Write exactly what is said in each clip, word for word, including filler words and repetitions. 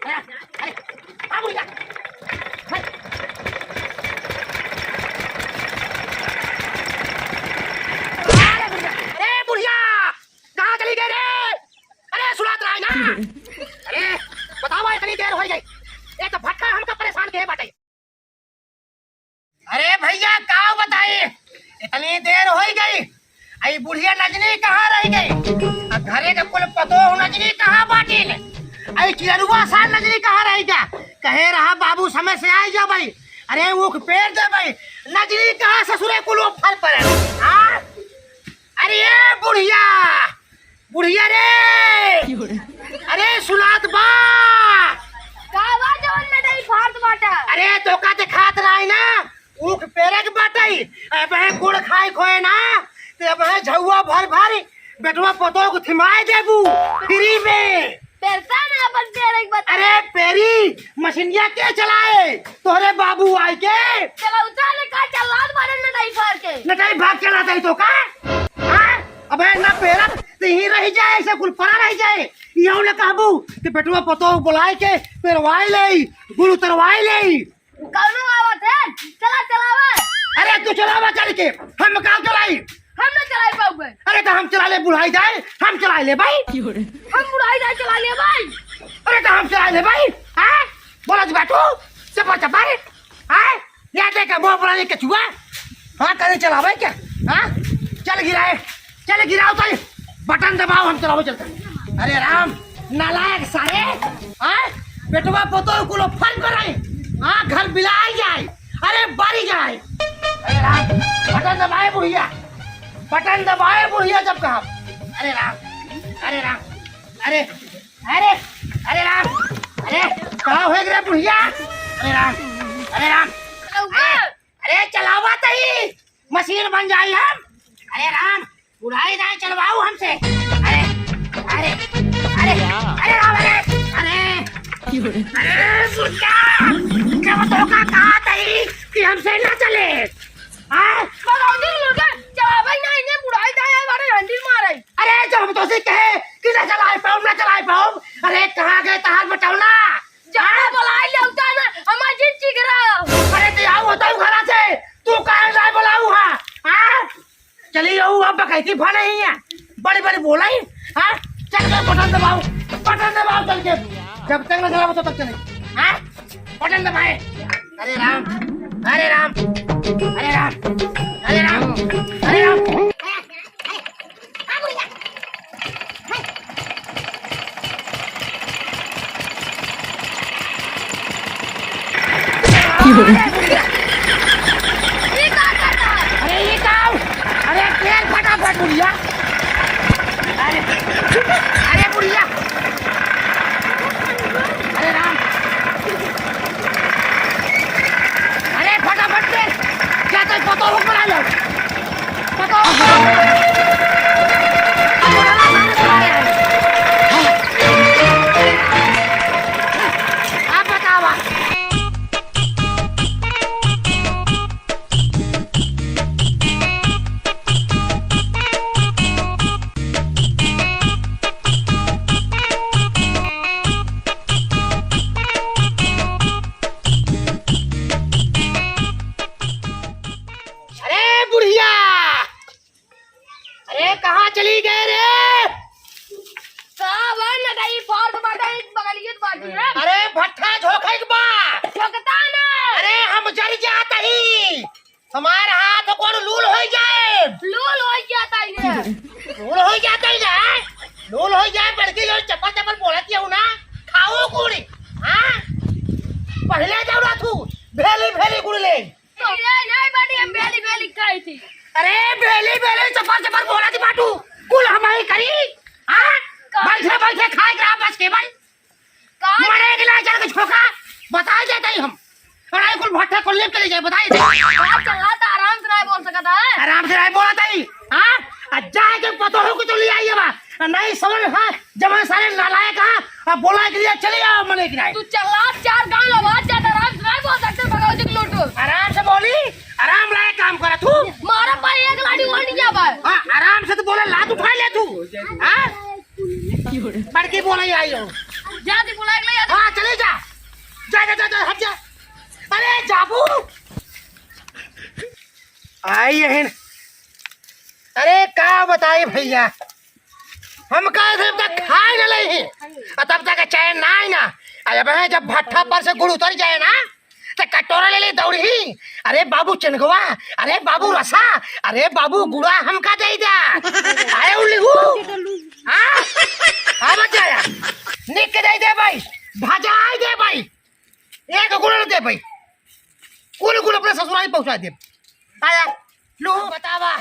अरे, अरे, आ बुढ़िया। हट। अरे बुढ़िया, अरे बुढ़िया, कहाँ चली गए रे? अरे सुनात रहा है ना? अरे बतावा, इतनी देर होइ गई, एक तो भट्ठा हमका परेशान किहे बाटे। अरे भइया, का बताई, इतनी देर होइ गई, आई बुढ़िया नजनी कहाँ रहि गई? आ घरे के कुल पतोह नजनी कहाँ बाटिन? आई चिररुआ सार नजनी कहाँ रहि गया? कहे रहा बाबू समय से आइ जा भाई, अरे ऊख पेर दे भाई, नजनी कहाँ ससुरे कुल वो फर पड़े? हाँ? अरे ए बुढ़िया, बुढ़िया रे, अरे सुनात बा? का बा जवन नटई फारत बाटा? अरे तोका देखात नाही ना, ऊख पेरे के बाटई, अबहे गुड़ खाए खोए ना, ते अबहे झउआ भर भर बेटवा पतोह को थिमाए देबू फ्री में। पेरता ना अपन पेरे के बता। अरे पेरी, मशीनिया के चलाए? तोहरे बाबू आइ के। चलौता ने का चलात बारे नटई फार के। नटई फार चलात है तो का? हाँ? अबे ना पेरब, तो यहीं रहि जाए, ऐसे कुल परा रहि जाए। यहू ना कहबू कि बेटवा पतोह बुलाए के पेरवाए ले, गुड़ उतरवाए ले। कौनो आवत है? चला, चलावा। अरे तू चलावा चल के, हम का चलाई? हम ना चलाई पाउबे। अरे तो हम चला ले बुढ़ाई जाए, हम चला ले भाई। हम बुढ़ाई जाए चला ले भाई। अरे तो हम चला ले भाई। हाँ? बोला जी बाटू, चपा चपा रे। हाँ? या देख, मुँह बना के चुआ। हाँ, कहीं चलावे क्या? हाँ? चल गिराए, चल गिराओ तो, बटन दबाओ, हम चलावे चलते। अरे राम, नालायक सारे, हाँ? बेटवा पतोह कुलो फन कराई, हाँ? घर बिलाए जाए, अरे बारी जाए। अरे राम, बटन दबाए बुढ़िया, बटन दबाए बुढ़िया जब कहा। अरे राम, अरे राम, अरे अरे, अरे राम, अरे, का होइ गया बुढ़िया? अरे राम, अरे राम, रउआ। अरे, अरे चलावा तई, मशीन बन जाई हम। अरे राम, बुढ़ाई जाए चलवाऊ हमसे। अरे, अरे, अरे, अरे राम, अरे, अरे, अरे बुढ़िया, जब तोका कहा तई कि हमसे ना चले, हाँ? भगौती लोग चलावे नहीं, इन्हें बुढ़ाई जाए, हमारे हंडी मारे। अरे, जब हम तोसे कहे कि ना चलाए पाउब, ना चलाए पाउब, अरे, कहाँ गए तहार बटौना? जाना हाँ? बुलाए ले उता ना, हमार जिन चिगरा। अरे, ते आऊ होता हूँ घरा से, तू काहे ना बुलाऊ हाँ? हाँ? चली आऊ, अब बकैती भा नहीं है, बड़ी बड़ी बोलाई, हाँ? चल के बटन दबाओ, बटन दबाओ चल के, जब तक ना चलाओ तब तक चले, हाँ? बटन दबाए। अरे राम, अरे राम, अरे राम, अरे राम, अरे राम। ये का करता है? अरे ये का? अरे पेर फटाफट बुढ़िया। अरे, अरे बुढ़िया। अरे राम। अरे फटाफट दे, क्या तो पतोह को बुला लो, पतोह को। आप बतावा। अरे बुढ़िया, अरे कहाँ चली गए रे? का बा, नटई फारत बाटे, बगलियत बाटी रे। अरे भट्ठा झोंके के बा। झोंकता ना। अरे हम जर जात ही। हमार हाथ गोड़ लूल होइ जाए। लूल होइ जाता ही रे। लूल होइ जाता ही रे। लूल होइ जाए, बड़की जो चप्पल चप्पल बोलत ही हूँ ना, खाओ गुड़। हाँ? पहिले जाऊ ना तू, भेली भेली गुड़ ले। तो ये नहीं बाटी, हम बेली बेली खाई थी। अरे बेली बेली चपर चपर बोला थी बाटू, कुल हम ही करी। हाँ? का? बैठे बैठे खाए के रहा बस के भाई। का? मरे के ना चल के झोंका, बताई देता ही हम। अरे कुल भट्ठा कुल लेके ले जाए, बताई दे। बात चल रहा था, आराम से नहीं बोल सकता है। आराम से नहीं बोला था ही। हाँ? आ जाए के पतोह को तो ले आइए बा। आ नहीं समझ, हाँ, जब सारे नालायक, हाँ, अब बोला के लिए चले आओ मने की नहीं। तू चला चार गांव लगा, ज्यादा आराम से नहीं बोल सकते, भगवती के लोटो। आराम से बोली, आराम लायक काम करा तू। मारा भाई एक लाठी ओढ़ गया भाई। हाँ, आराम से तो बोले, लात उठा ले तू। हाँ? बड़की बोले आई हो। जा दी बुला के ले जा। हाँ, चले जा। आई यही न। अरे का बताई भइया, हम कहे थे तब तक खाए न लई ही, और तब तक चैन ना आई ना। अरे अब है जब भट्ठा पर से गुड़ उतर जाए ना, तो कटोरा ले ले दौड़ी ही। अरे बाबू चनगवा, अरे बाबू रसा, अरे बाबू गुड़ा हमका दे द्या। आए उल्लू, हाँ? हाँ बचाया, निक दे दे भाई, भजा दे भाई, एक गुड़ दे भाई, कुल गुड़ अपने ससुराल पहुँचा दे। आया, लो बतावा।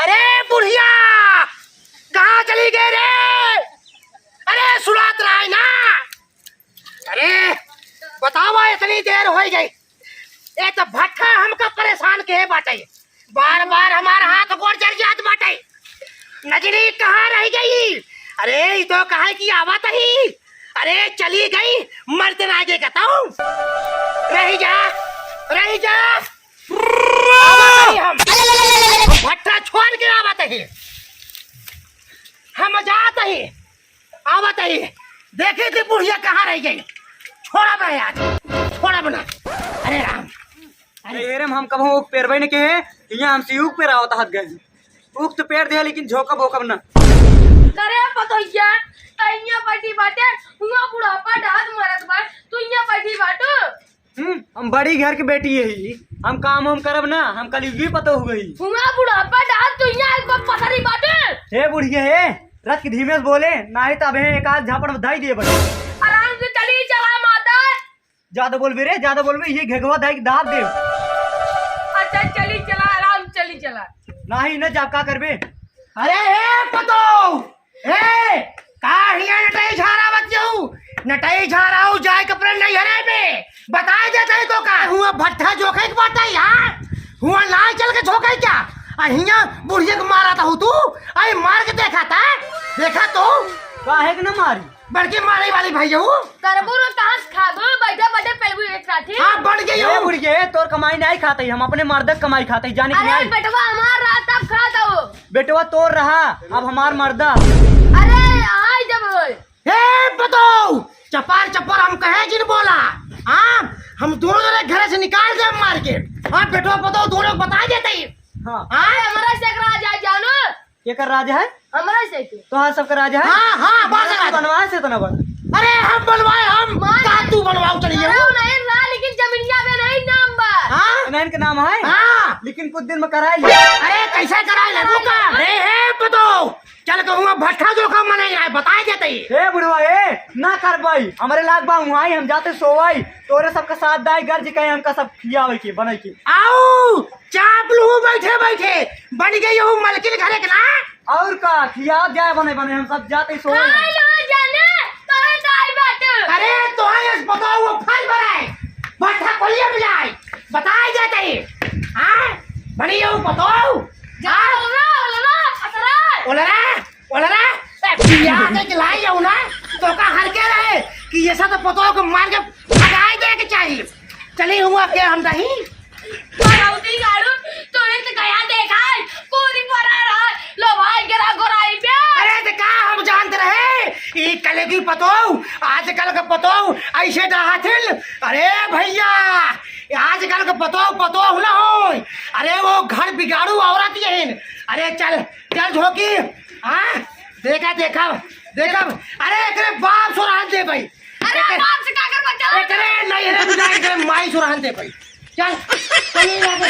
अरे बुढ़िया, कहाँ चली गए रे? अरे सुनात रहा है ना? अरे बतावा, इतनी देर हो गई, ये तो भट्ठा हमका परेशान के बाटे, बार बार हमार हाथ गोड़ जल जात बाटे। नजरी कहाँ रह गई? अरे ई तो कहे कि आवत ही, अरे चली गई, मरते ना आगे कहता हूँ। रही जा, रही जा। आवत ही हम। भट्ठा छोड़ के आवत ही। हम जात ही। आवत ही। देखी थी बुढ़िया कहाँ रह गई। छोड़ा बना आज। छोड़ा बना। अरे राम। अरे हेरे, हम कबहूँ ऊख पेरबे न के है। यहाँ हमसे ऊख पेरावत हाथ गए। ऊख तो पेर दे, लेकिन झोंकब ओकब ना। करे पतोहिया, तैया बैठी बाटे, हुआ बुढ़ापा डांत मारत बा, तू यहाँ बैठी बाटू। हम्म, हम बड़ी घर के बेटी यही, हम काम वाम करब ना, हम कलयुगी पतोह हुई। हुआ बुढ़ापा डाल तू यहाँ एक बार पथरी बाटे। हे बुढ़िया हे, रथ के धीमे से बोले, नाही तो अबे एक आध झापड़ में दाई दिए बड़े। आराम से चली चला माता। ज्यादा बोलबे रे, ज्यादा बोलबे, ये घेघवा दाई के दाब दे। अच्छा चली चला, आराम चली चला। नाही न जाब का करबे? अरे हे पतोह, ए, का हिया नटई झारावत जाऊ? नटई झाराऊ जाए के अपने नैहरे में। बताए देत है तो का? हुआ भट्ठा जोखे के बाटे यार। हुआ ना चल के झोंके क्या? आ हिया बुढ़िया के मारा था तू? आई मार के देखा था? देखा तो? काहे के न मारी? बड़की मारे वाली भैया हूँ। करबू न कहाँ से खा दो, बैठे बैठे पेलबू एक साथी। हाँ, बढ़ गई ए हूँ। बुढ़िया, तोर कमाई नाही खात ही, हम अपने मर्द के कमाई खात ही, जाने की अरे नाही। बेटवा हमार रहा तब खा दो। बेटवा तोर रहा, अब हमार मर्दा। अरे, आई जब होय। हे पतोह, चपार चपार हम कहे जिन बोला। हाँ, हम दोनों जने घरे से निकाल दे मार के। हाँ, बेटवा पतोह दोनों बता देते ही। हाँ। हाँ? अरे, हमारा से एक राज है, जानो? केकर राज है? हमारा से के। तोहार सबका राज है? हाँ, हाँ, बात है। बनवाए से इतना बड़। अरे, हम बनवाए, हम। मार का तू बनवाओ, चलिए। अरे, नहीं रहा, लेकिन जमीनिया में नहीं नाम बा। हाँ? नहीं, इनके नाम है? हाँ। लेकिन कुछ दिन में कराए ले। अरे, कैसे कराए ले? वो का? अरे, हे पतोह, चल कहूँगा भट्ठा जोखा मने आए, बताए देते ही। ए बुढ़वा, ए, ना कर भाई, हमरे लाग बा हुआई, हम जाते सोवाई, तोरे सबका साथ दाई गर्ज के हमका सब खियावे के, बने के। आऊ, चाप लू बैठे बैठे, बन गई हूँ मलकिन घरे के ना। और का, खिया जाए बने बने, हम सब जाते सोवाई। खाए लो जाने, तोहे दाई बाटे। अरे, तोहे इस बताओ वो फल भराए, भट्ठा कोलिया मिलाए, बताए देते ही। हाँ, बनी हूँ बताओ। जा, ओलरा, ओलरा, पसरा। ओलरा, ओलरा, ए, पिया के लाई जाऊ ना, तो का हर के रहे कि ये सब तो पतोह को मार के भगाए दे के चाहिए। चली हुआ के हम नहीं। भगवती गाड़ू, तूने तो गया देखा है, पूरी परा रहा, लो भाई गेला गोराई पे। अरे तो का हम जानते रहे, ई कल की पतोह, आजकल का पतोह, ऐसे डहाथिन। अरे भैया, आजकल का पतोह, पतोह ना होय। अरे वो घर बिगाड़ू औरत यही। अरे चल, चल झोंकी, हाँ? देखा, देखा, देखा। अरे एकरे बाप सोरहन दे भाई। अरे एकरे, बाप से का करबा, चल। एकरे नहीं, एकरे बुझा, एकरे माई सोरहन दे भाई। चल, चल, चल।